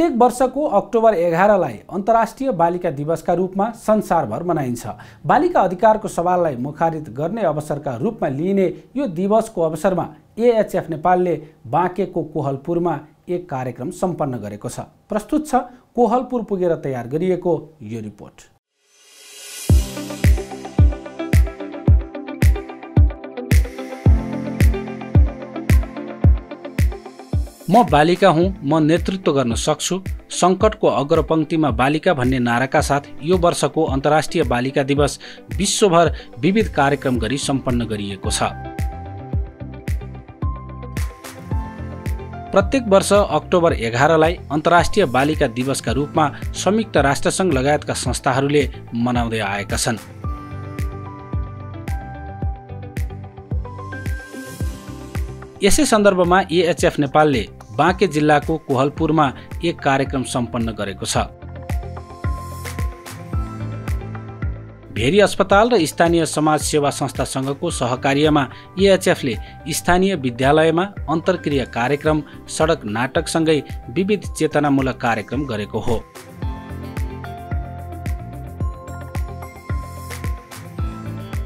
प्रत्येक वर्षको अक्टोबर 11लाई अन्तर्राष्ट्रिय बालिका दिवसका रूपमा संसारभर मनाइन्छ। बालिका अधिकारको सवाललाई मुखारित गर्ने अवसरका रूपमा लिइने यो दिवसको अवसरमा एएचएफ नेपालले बाँकेको कोहलपुरमा एक कार्यक्रम सम्पन्न गरेको छ। प्रस्तुत छ कोहलपुर पुगेर तयार गरिएको यो रिपोर्ट। म बालिका हुँ, म नेतृत्व गर्न सक्छु। सङ्कटको अग्रपङ्क्तिमा बालिका भन्ने नाराका साथ यो वर्षको अन्तर्राष्ट्रिय बालिका दिवस विश्वभर विविध कार्यक्रम गरी सम्पन्न गरिएको छ। प्रत्येक वर्ष अक्टोबर 11लाई अन्तर्राष्ट्रिय बालिका दिवसका रूपमा संयुक्त राष्ट्रसङ्घ लगायतका संस्थाहरूले मनाउँदै आएका छन्। यसै सन्दर्भमा एएचएफ नेपालले बाँके जिल्लाको कोहलपुरमा एक कार्यक्रम सम्पन्न गरेको छ। भेरी अस्पताल र स्थानीय समाज सेवा संस्थासँगको सहकार्यमा एएचएफले स्थानीय विद्यालयमा अन्तर्क्रिया कार्यक्रम, सडक नाटकसँगै विविध चेतनामूलक कार्यक्रम गरेको हो।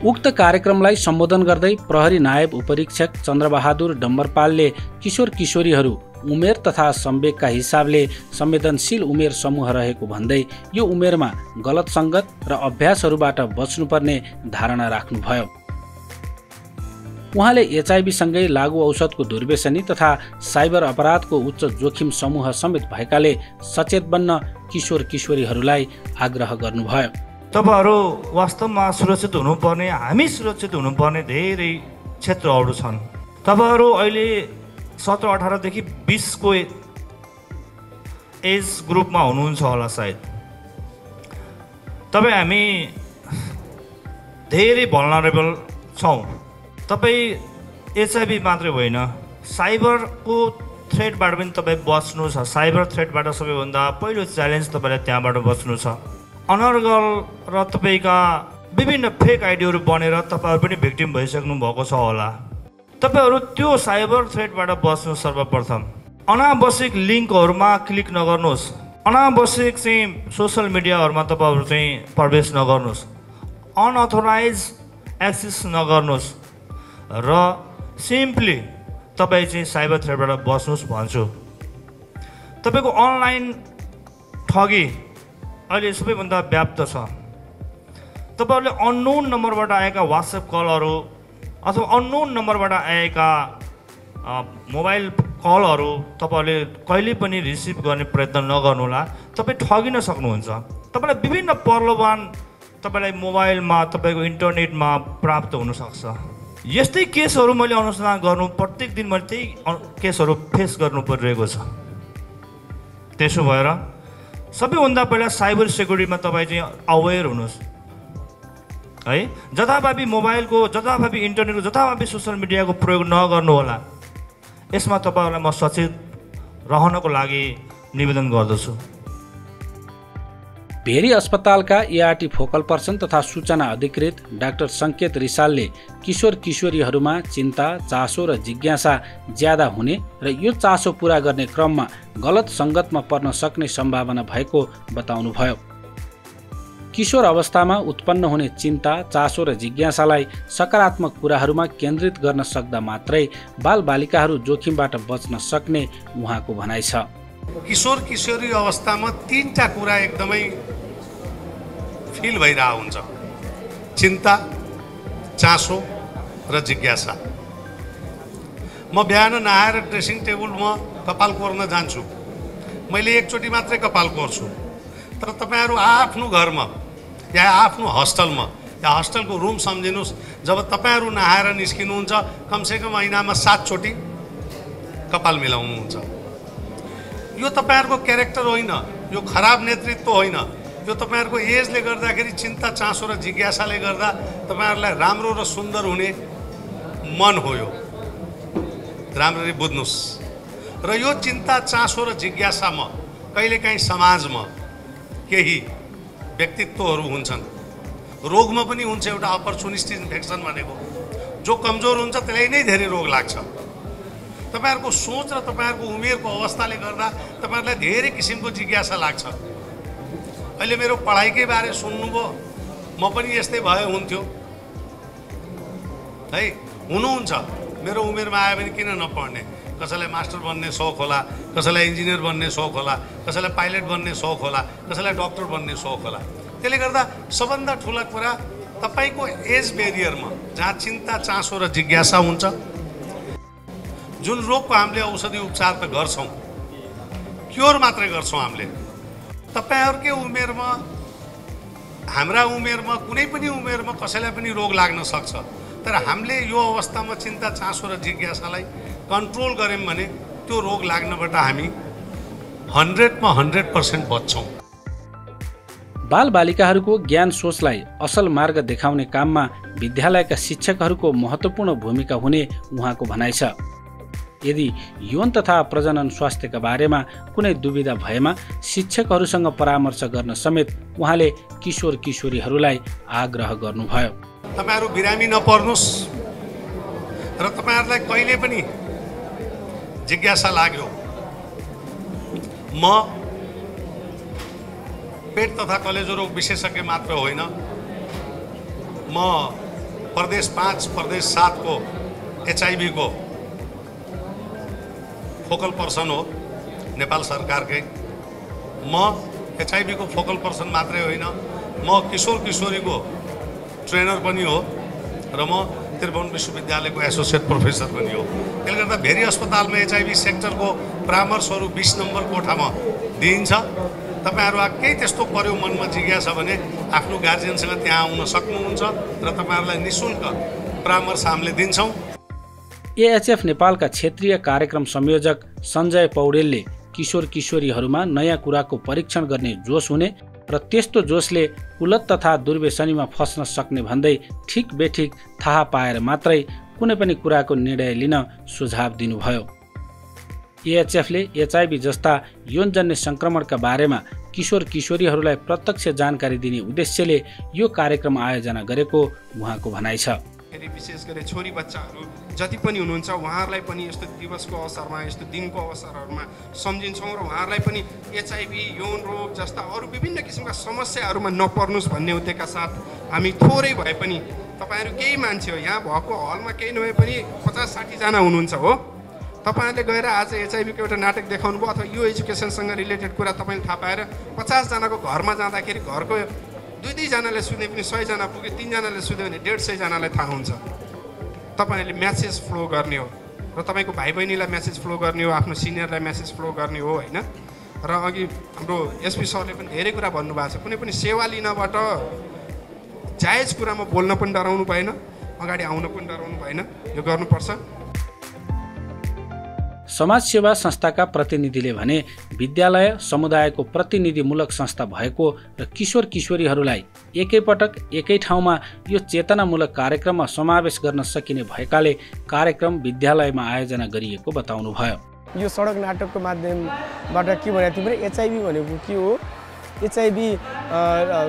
उक्त कार्यक्रमलाई सम्बोधन गर्दै प्रहरी नायब उपरीक्षक चन्द्रबहादुर डम्बरपालले किशोर किशोरीहरू उमेर तथा संवेगका हिसाबले संवेदनशील उमेर समूह रहेको भन्दै यो उमेरमा गलत सङ्गत र अभ्यासहरूबाट बच्नुपर्ने धारणा राख्नुभयो। उहाँले एचआईभी सँगै लागू औषधको दुर्व्यसनी तथा साइबर अपराधको उच्च जोखिम समूह समेत भएकाले सचेत बन्न किशोर किशोरीहरूलाई आग्रह गर्नुभयो। तपाईहरु वास्तवमा सुरक्षित हुनुपर्ने, हामी सुरक्षित हुनुपर्ने धेरै क्षेत्रहरू छन्। तपाईहरु अहिले 17-18 देखि 20 को एज ग्रुपमा हुनुहुन्छ होला सायद। तपाई हामी धेरै भल्नरेबल छौं। तपाई एचआईभी मात्रै होइन, साइबरको थ्रेटबाट पनि तपाई बच्नु छ। साइबर थ्रेटबाट सबैभन्दा पहिलो च्यालेन्ज तपाईलाई त्यहाँबाट बच्नु छ। अनर्गल र तपाईका विभिन्न फेक आइडीहरू बनेर तपाईहरु पनि भिक्टिम भइसक्नु भएको छ होला। तपाईहरु त्यो साइबर थ्रेटबाट बच्नु सर्वप्रथम अनावश्यक लिङ्कहरुमा क्लिक नगर्नुहोस्। अनावश्यक चाहिँ सोशल मिडियाहरुमा तपाईहरु चाहिँ प्रवेश नगर्नुहोस्। अनअथोराइज एक्सेस नगर्नुहोस् र सिम्पली तपाई चाहिँ साइबर थ्रेटबाट बच्नुहोस् भन्छु। तपाईको अनलाइन ठगी अहिले सबैभन्दा व्याप्त छ। तपाईहरुले अननोन नम्बरबाट आएका व्हाट्सएप कलहरू अथवा अननोन नम्बरबाट आएका मोबाइल कलहरू तपाईहरुले कहिले पनि रिसिभ गर्ने प्रयत्न नगर्नुहोला। तपाई ठगिन सक्नुहुन्छ। तपाईलाई विभिन्न प्रलोभन तपाईलाई मोबाइलमा, तपाईको इन्टरनेटमा प्राप्त हुन सक्छ। यस्तै केसहरू मैले अनुसन्धान गर्नु, प्रत्येक दिन मैले त्यही केसहरू फेस गर्नु परिरहेको छ। त्यसो भएर सबैभन्दा पहिला साइबर सेक्युरिटीमा तपाईँ चाहिँ अवेर हुनुहोस् है। जथाभावी मोबाइलको, जथाभावी इन्टरनेटको, जथाभावी सोसल मिडियाको प्रयोग नगर्नु होला। यसमा तपाईँहरूलाई म सचेत रहनको लागि निवेदन गर्दछु। भेरी अस्पतालका एआरटी फोकल पर्सन तथा सूचना अधिकृत डाक्टर सङ्केत रिसालले किशोर किशोरीहरूमा चिन्ता, चासो र जिज्ञासा ज्यादा हुने र यो चासो पूरा गर्ने क्रममा गलत सङ्गतमा पर्न सक्ने सम्भावना भएको बताउनुभयो। किशोर अवस्थामा उत्पन्न हुने चिन्ता, चासो र जिज्ञासालाई सकारात्मक कुराहरूमा केन्द्रित गर्न सक्दा मात्रै बालबालिकाहरू जोखिमबाट बच्न सक्ने उहाँको भनाइ छ। किशोर किशोरी अवस्थामा तीनटा कुरा एकदमै फिल भइरहेको हुन्छ: चिन्ता, चासो र जिज्ञासा। म बिहान नहाएर ड्रेसिङ टेबलमा कपाल कोर्न जान्छु। मैले एकचोटि मात्रै कपाल कोर्छु। तर तपाईहरु आफ्नो घरमा या आफ्नो हस्टलमा या हस्टलको रुम सम्झिनुहोस्, जब तपाईहरु नहाएर निस्किनुहुन्छ कमसेकम महिनामा 7 चोटि कपाल मिलाउनुहुन्छ। यो तपाईहरुको क्यारेक्टर होइन, यो खराब नेतृत्व होइन, यो तपाईहरुको एजले गर्दाखेरि चिन्ता, चासो र जिज्ञासाले गर्दा तपाईहरुलाई राम्रो र सुन्दर हुने मन हो। यो राम्ररी बुझ्नुस्। र यो चिन्ता, चासो र जिज्ञासामा कहिलेकाहीँ समाजमा केही व्यक्तित्वहरू हुन्छन्। रोगमा पनि हुन्छ एउटा अपर्चुनिस्टिक इन्फेक्सन भनेको। जो कमजोर हुन्छ त्यसलाई नै धेरै रोग लाग्छ। तपाईँहरूको सोच र तपाईँहरूको उमेरको अवस्थाले गर्दा तपाईँहरूलाई धेरै किसिमको जिज्ञासा लाग्छ। अहिले मेरो पढाइकै बारे सुन्नुभयो, म पनि यस्तै भए हुन्थ्यो है, हुनुहुन्छ। मेरो उमेरमा आयो भने किन नपढ्ने? कसैलाई मास्टर बन्ने सोख होला, कसैलाई इन्जिनियर बन्ने सोख होला, कसैलाई पाइलट बन्ने सोख होला, कसैलाई डक्टर बन्ने सोख होला। त्यसले गर्दा सबभन्दा ठुला कुरा तपाईँको एज बेरियरमा जहाँ चिन्ता, चासो र जिज्ञासा हुन्छ, जुन रोगको हामीले औषधि उपचार त गर्छौँ, क्योर मात्रै गर्छौँ हामीले। तपाईँहरूकै उमेरमा, हाम्रा उमेरमा, कुनै पनि उमेरमा कसैलाई पनि रोग लाग्न सक्छ, तर हामीले यो अवस्थामा चिन्ता, चासो र जिज्ञासालाई कन्ट्रोल गऱ्यौँ भने त्यो रोग लाग्नबाट हामी 100मा 100% बच्छौँ। बालबालिकाहरूको ज्ञान सोचलाई असल मार्ग देखाउने काममा विद्यालयका शिक्षकहरूको महत्त्वपूर्ण भूमिका हुने उहाँको भनाइ छ। यदि यौन तथा प्रजनन स्वास्थ्यका बारेमा कुनै दुविधा भएमा शिक्षकहरूसँग परामर्श गर्न समेत उहाँले किशोर किशोरीहरूलाई आग्रह गर्नुभयो। तपाईँहरू बिरामी नपर्नुहोस् र तपाईँहरूलाई कहिले पनि जिज्ञासा लाग्यो, म पेट तथा कलेजो रोग विशेषज्ञ मात्र होइन, म प्रदेश 5 प्रदेश 7 को HIV को फोकल पर्सन हो नेपाल सरकारकै। म HIV को फोकल पर्सन मात्रै होइन, म किशोर किशोरीको ट्रेनर पनि हो र म त्रिभुवन विश्वविद्यालयको एसोसिएट प्रोफेसर पनि हो। त्यसले गर्दा भेरी अस्पतालमा HIV सेक्टरको परामर्शहरू 20 नम्बर कोठामा दिइन्छ। तपाईँहरू केही त्यस्तो पर्यो मनमा जिज्ञासा भने आफ्नो गार्जियनसँग त्यहाँ आउन सक्नुहुन्छ र तपाईँहरूलाई निःशुल्क परामर्श हामीले दिन्छौँ। AHF नेपालका क्षेत्रीय कार्यक्रम संयोजक सञ्जय पौडेलले किशोर किशोरीहरूमा नयाँ कुराको परीक्षण गर्ने जोस हुने र त्यस्तो जोसले कुलत तथा दुर्व्यसनीमा फस्न सक्ने भन्दै ठिक बेठिक थाहा पाएर मात्रै कुनै पनि कुराको निर्णय लिन सुझाव दिनुभयो। AHFले HIV जस्ता यौनजन्य संक्रमणका बारेमा किशोर किशोरीहरूलाई प्रत्यक्ष जानकारी दिने उद्देश्यले यो कार्यक्रम आयोजना गरेको उहाँको भनाइ छ। विशेष गरी छोरी बच्चाहरू जति पनि हुनुहुन्छ उहाँहरूलाई पनि यस्तो दिवसको अवसरमा, यस्तो दिनको अवसरहरूमा सम्झिन्छौँ र उहाँहरूलाई पनि HIV, यौन रोग जस्ता अरू विभिन्न किसिमका समस्याहरूमा नपर्नुहोस् भन्ने उद्देश्यका साथ हामी थोरै भए पनि, तपाईँहरू केही मान्छे हो, यहाँ भएको हलमा केही नभए पनि 50-60 जना हुनुहुन्छ हो, तपाईँहरूले गएर आज HIV को एउटा नाटक देखाउनु भयो अथवा यो एजुकेसनसँग रिलेटेड कुरा तपाईँले थाहा पाएर 50 जनाको घरमा जाँदाखेरि घरको 2-2 जनाले सुने पनि 100 जना पुग्यो, 3 जनाले सुन्यो भने 150 जनालाई थाहा हुन्छ। तपाईँहरूले म्यासेज फ्लो गर्ने हो र तपाईँको भाइ बहिनीलाई म्यासेज फ्लो गर्ने हो, आफ्नो सिनियरलाई म्यासेज फ्लो गर्ने हो होइन। र अघि हाम्रो एसपी सरले पनि धेरै कुरा भन्नुभएको छ, कुनै पनि सेवा लिनबाट जायज कुरामा बोल्न पनि डराउनु भएन, अगाडि आउन पनि डराउनु भएन, यो गर्नुपर्छ। समाजसेवा संस्थाका प्रतिनिधिले भने विद्यालय समुदायको प्रतिनिधिमूलक संस्था भएको र किशोर किशोरीहरूलाई एकैपटक एकै ठाउँमा यो चेतनामूलक कार्यक्रममा समावेश गर्न सकिने भएकाले कार्यक्रम विद्यालयमा आयोजना गरिएको बताउनुभयो। यो सडक नाटकको माध्यमबाट के भने तिम्रो HIV भनेको के हो, HIV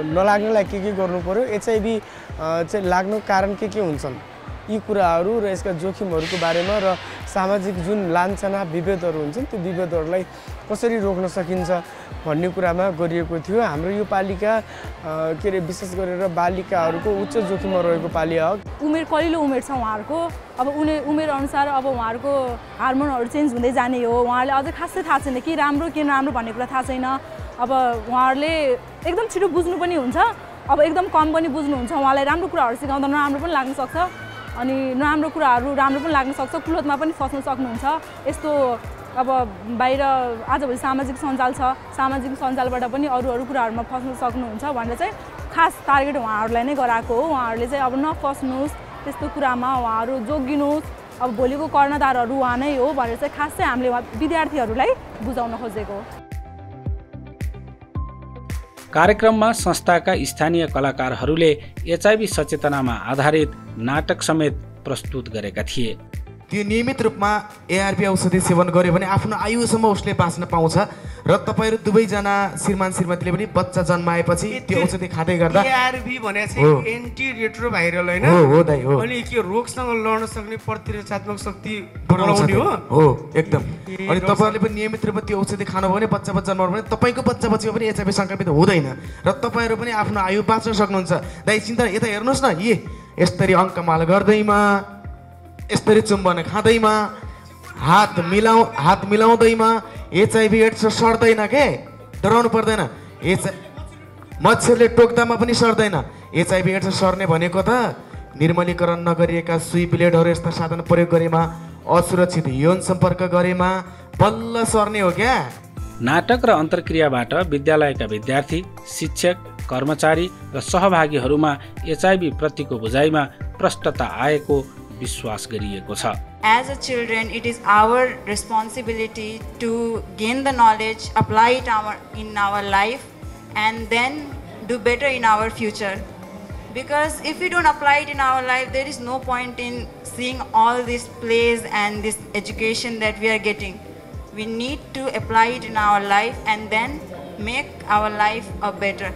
नलाग्नलाई के गर्नु पर्यो, HIV चाहिँ लाग्नु कारण के हुन्छन्, यी कुराहरू र यसका जोखिमहरूको बारेमा र सामाजिक जुन लान्छना विभेदहरू हुन्छन् त्यो विभेदहरूलाई कसरी रोक्न सकिन्छ भन्ने कुरामा गरिएको थियो। हाम्रो यो पालिका के अरे विशेष गरेर बालिकाहरूको उच्च जोखिममा रहेको पालिका हो। उमेर कलिलो उमेर छ उहाँहरूको, अब उमेर अनुसार अब उहाँहरूको हार्मोनहरू चेन्ज हुँदै जाने हो, उहाँहरूले अझै खासै थाहा छैन कि राम्रो के नराम्रो भन्ने कुरा थाहा छैन। अब उहाँहरूले एकदम छिटो बुझ्नु पनि हुन्छ, अब एकदम कम पनि बुझ्नुहुन्छ, उहाँलाई राम्रो कुराहरू सिकाउँदा नराम्रो पनि लाग्न सक्छ अनि नराम्रो कुराहरू राम्रो पनि लाग्न सक्छ, कुलतमा पनि फस्न सक्नुहुन्छ। यस्तो अब बाहिर आजभोलि सामाजिक सञ्जाल छ, सामाजिक सञ्जालबाट पनि अरू कुराहरूमा फस्न सक्नुहुन्छ भनेर चाहिँ खास टार्गेट उहाँहरूलाई नै गराएको हो। उहाँहरूले चाहिँ अब नफस्नुहोस् त्यस्तो कुरामा, उहाँहरू जोगिनुहोस्, अब भोलिको कर्णधारहरू उहाँ नै हो भनेर चाहिँ खास चाहिँ हामीले विद्यार्थीहरूलाई बुझाउन खोजेको हो। कार्यक्रममा संस्थाका स्थानीय कलाकारहरूले HIV सचेतनामा आधारित नाटक समेत प्रस्तुत गरेका थिए। त्यो नियमित रूपमा ARV औषधि सेवन गर्यो भने आफ्नो आयुसम्म उसले बाँच्न पाउँछ र तपाईँहरू दुवैजना श्रीमान श्रीमतीले पनि बच्चा जन्माएपछि त्यो औषधि खाँदै गर्दा एआरभी भने चाहिँ एन्टी रेट्रोभाइरल हैन हो दाइ हो अनि के रोगसँग लड्न सक्ने प्रतिरोधात्मक शक्ति बढाउने हो एकदम अनि तपाईहरुले पनि नियमित रूपमा त्यो औषधि खानु भने बच्चा जन्माउनु भने तपाईको बच्चा पछि पनि एचआईभी संक्रमित हुँदैन र तपाईहरु पनि आफ्नो आयु बाँच्न सक्नुहुन्छ दाइ चिन्ता यता हेर्नुस् न यसरी अङ्कमाल गर्दैमा यसरी चुम्बन खाँदैमा हात मिलाउँदैमा एचआईभी एड्स सर्दैन के डराउनु पर्दैन मच्छरले टोक्दामा पनि सर्दैन एचआईभी एड्स सर्ने भनेको त निर्मलीकरण नगरिएका सुई ब्लेडहरू यस्ता साधन प्रयोग गरेमा असुरक्षित यौन सम्पर्क गरेमा बल्ल सर्ने हो क्या। नाटक र अन्तर्क्रियाबाट विद्यालयका विद्यार्थी शिक्षक कर्मचारी र सहभागीहरूमा एचआईभी प्रतिको बुझाइमा प्रष्टता आएको विश्वास गरिएको छ। As a children, it is our responsibility to gain the knowledge, apply it in our life, and then do better in our future. Because if we don't apply it in our life, there is no point in seeing all these plays and this education that we are getting. We need to apply it in our life and then make our life a better.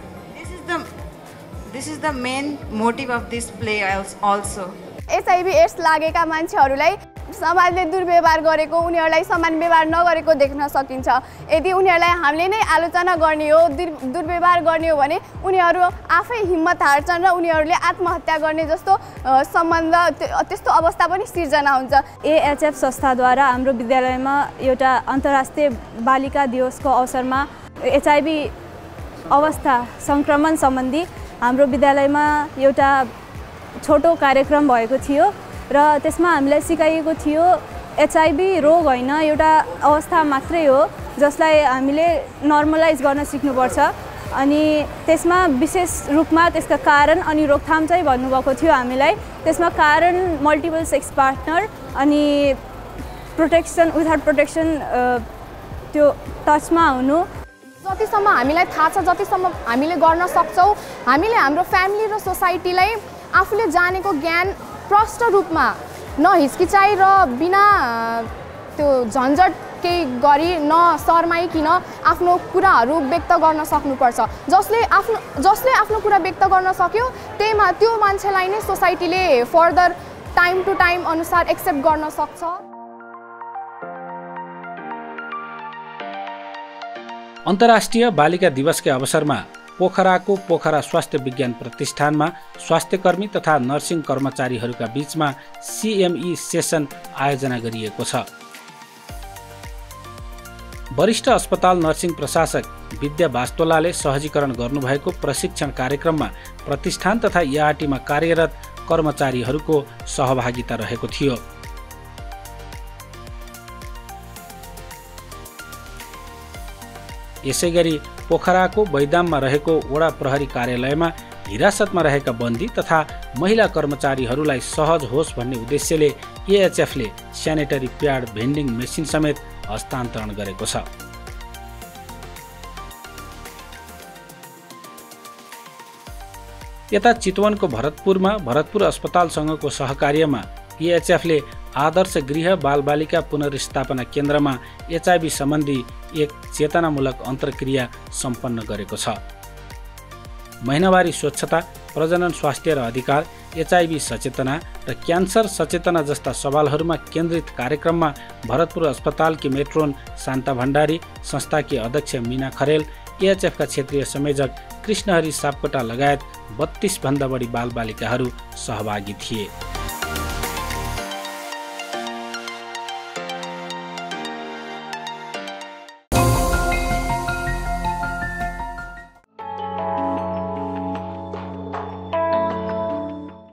This is the main motive of this play also. HIV AIDS लागेका मान्छेहरूलाई समाजले दुर्व्यवहार गरेको उनीहरूलाई समान व्यवहार नगरेको देख्न सकिन्छ। यदि उनीहरूलाई हामीले नै आलोचना गर्ने हो दुर्व्यवहार गर्ने हो भने उनीहरू आफै हिम्मत हार्छन् र उनीहरूले आत्महत्या गर्ने जस्तो सम्बन्ध त्यस्तो अवस्था पनि सिर्जना हुन्छ। एएचएफ संस्थाद्वारा हाम्रो विद्यालयमा एउटा अन्तर्राष्ट्रिय बालिका दिवसको अवसरमा एचआईभी अवस्था संक्रमण सम्बन्धी हाम्रो विद्यालयमा एउटा छोटो कार्यक्रम भएको थियो र त्यसमा हामीलाई सिकाइएको थियो एचआईभी रोग होइन एउटा अवस्था मात्रै हो जसलाई हामीले नर्मलाइज गर्न सिक्नुपर्छ अनि त्यसमा विशेष रूपमा त्यसका कारण अनि रोकथाम चाहिँ भन्नुभएको थियो हामीलाई। त्यसमा कारण मल्टिपल सेक्स पार्टनर अनि प्रोटेक्सन विदाउट प्रोटेक्सन त्यो टचमा हुनु जतिसम्म हामीलाई थाहा छ जतिसम्म हामीले गर्न सक्छौँ हामीले हाम्रो फ्यामिली र सोसाइटीलाई आफूले जानेको ज्ञान प्रष्ट रूपमा नहिचकिचाइ र बिना त्यो झन्झट केही गरी नशर्माइकन आफ्नो कुराहरू व्यक्त गर्न सक्नुपर्छ। जसले आफ्नो कुरा व्यक्त गर्न सक्यो त्यो मान्छेलाई नै सोसाइटीले फर्दर टाइम टु टाइम अनुसार एक्सेप्ट गर्न सक्छ। अन्तर्राष्ट्रिय बालिका दिवसकै अवसरमा पोखराको पोखरा स्वास्थ्य विज्ञान प्रतिष्ठानमा स्वास्थ्यकर्मी तथा नर्सिङ कर्मचारीहरूका बीचमा सीएमई सेसन आयोजना गरिएको छ। वरिष्ठ अस्पताल नर्सिङ प्रशासक विद्या वास्तोलाले सहजीकरण गर्नुभएको प्रशिक्षण कार्यक्रममा प्रतिष्ठान तथा एआरटीमा कार्यरत कर्मचारीहरूको सहभागिता रहेको थियो। यसैगरी पोखराको बैदाममा रहेको वडा प्रहरी कार्यालयमा हिरासतमा रहेका बन्दी तथा महिला कर्मचारीहरूलाई सहज होस् भन्ने उद्देश्यले एएचएफले स्यानिटरी प्याड भेन्डिङ मेसिन समेत हस्तान्तरण गरेको छ। यता चितवनको भरतपुरमा भरतपुर अस्पतालसँगको सहकार्यमा एएचएफले आदर्श गृह बालबालिका पुनर्स्थापना केन्द्रमा एचआईभी सम्बन्धी एक चेतनामूलक अन्तर्क्रिया सम्पन्न गरेको छ। महिनावारी स्वच्छता, प्रजनन स्वास्थ्य र अधिकार, एचआईभी सचेतना र क्यान्सर सचेतना जस्ता सवालहरूमा केन्द्रित कार्यक्रममा भरतपुर अस्पतालकी मेट्रोन शान्ता भण्डारी, संस्थाकी अध्यक्ष मीना खरेल, एएचएफका क्षेत्रीय संयोजक कृष्णहरि सापकोटा लगायत 32 भन्दा बढी बालबालिकाहरू सहभागी थिए।